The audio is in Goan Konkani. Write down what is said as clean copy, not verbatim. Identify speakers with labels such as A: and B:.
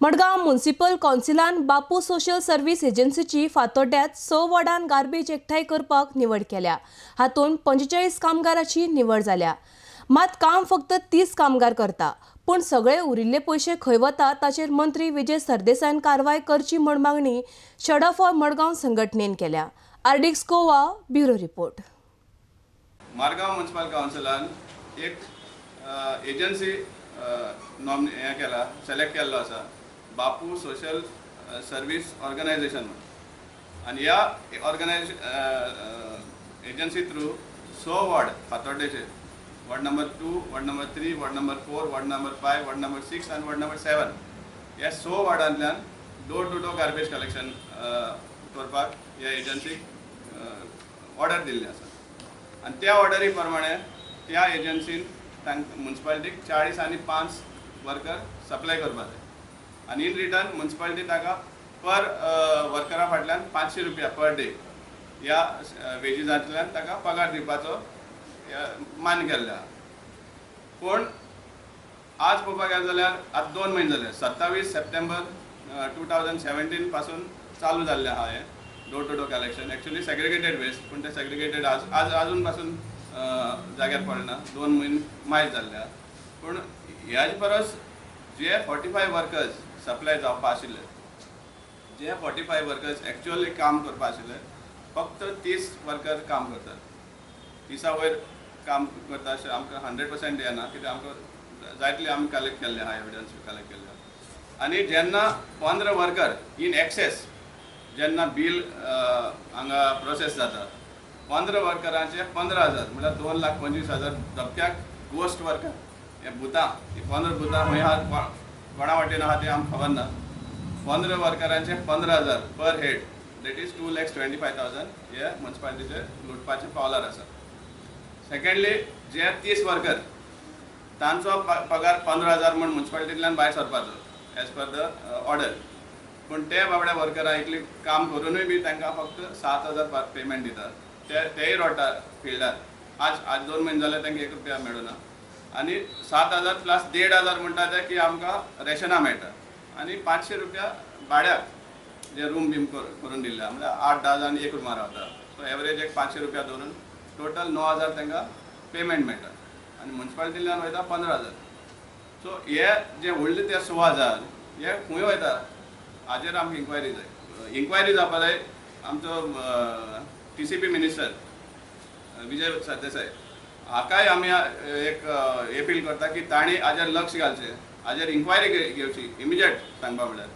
A: मडगांव म्युनिसिपल कौन्सिलान बापू सोशल सर्व्हिस एजन्सीची फातोड्ड्यांत 6 वॉर्डान गार्बेज एकठांय करपाक निवड केल्या. हातूंत 45 कामगाराची निवड जाल्या. मात काम फक्त 30 कामगार करता, पूण सगळे उरिल्ले पयशे खंय वता ताचेर मंत्री विजय सरदेसायान कारवाय करची म्हूण मागणी शट फॉर मडगांव संघटनेन केल्या. RDX Goa bureau report.
B: Margao municipal कावन्सिलान एक एजन्सी हें केला, सिलेक्ट केल्लो आसा, बापू सोशल सर्वीस ऑर्गनायझेशन म्हणून. आनी ह्या ऑर्गनायझेशन एजन्सी थ्रू 6 वॉर्ड फातोड्डेचे, ward number 2, ward number 3, ward number 4, ward number 5, ward number 6 आनी वॉर्ड नंबर 7 ह्या 6 वॉर्डांतल्यान door to door garbage collection करपाक ह्या एजन्सीक ऑर्डर दिल्ली आसा. आनी त्या ऑर्डरी प्रमाणे त्या एजन्सीन तांकां म्युनिसिपालिटीक 40 आनी 5 वर्कर सप्लाय करपाक जाय आनी इन रिटर्न म्युनिसिपालिटी ताका पर वर्करा फाटल्यान 500 रुपया पर डे ह्या वेजीसांतल्यान ताका पगार दिवपाचो मान्य केल्लें आसा. पूण आज पळोवपाक गेलें जाल्यार आतां 2 म्हयने जाले, 27 सप्टेंबर 2017 पासून चालू जाल्लें आसा हें door to door collection. Actually segregated waste, पूण तें सेग्रिगेटेड आज आज आजून पासून जाग्यार पडना, 2 म्हयने मायज जाल्ले आसा. पूण ह्याच परस जे 45 वर्कर्स सप्लाय जावपा आशिल्ले, जे 45 वर्कर्स एक्चुअली काम करपा आशिल्ले, फक्त 30 वर्कर काम करतात. 30 वयर काम करता अशें आमकां 100% येना, कित्याक आमकां जायतले आमी कलेक्ट केल्ले आसा, एविडन्स कलेक्ट केल्ले आसा. आनी जेन्ना 15 वर्कर इन एक्सेस जेन्ना बील हांगा प्रोसेस जाता, 15 वर्करांचे 15,000 म्हळ्यार 2,25,000 धपक्याक गोस्ट वर्कर हे भुतां, ही 15 भुतां खंय आहा, कोणा वाटेन आहा तें आमकां खबर ना. 15 वर्करांचे 15,000 पर हेड, that is 2,25,000 हे म्युनिसिपालिटीचे लुटपाचे पावलार आसा. सेकेंडली, जे 30 वर्कर तांचो पगार 15,000 म्हूण म्युनिसिपालिटींतल्यान भायर सरपाचो एज पर the order, पूण ते बाबड्या वर्करां इतलें काम करुनूय बी तांकां फक्त 7,000 पेमेंट दितात. तेय रोडटा फिल्डार. आज आज 2 म्हयने जाले तांकां 1 रुपया मेळुना. आनी 7,000 प्लस 1,500 म्हणटा ते की आमकां रेशनां मेळटा आनी 500 रुपया भाड्याक जे रूम बीम करून दिल्ले, म्हळ्यार 8-10 जाण एक रुमार रावता, सो एवरेज एक 500 रुपया धरून टोटल 9,000 तांकां पेमेंट मेळटा आनी म्युनिसिपालिटींतल्यान वयता 15,000. सो हे जे उरले ते 6,000 हे खंय वयता हाजेर आमकां इन्क्वायरी जाय. इन्क्वायरी जावपा जाय. आमचो TCP minister Vijay Sardesai हाकाय आमी एक अपील करता की तांणी हाजेर लक्ष घालचें, हाजेर इन्क्वायरी घेवची इमिजिएट सांगपा म्हळ्यार.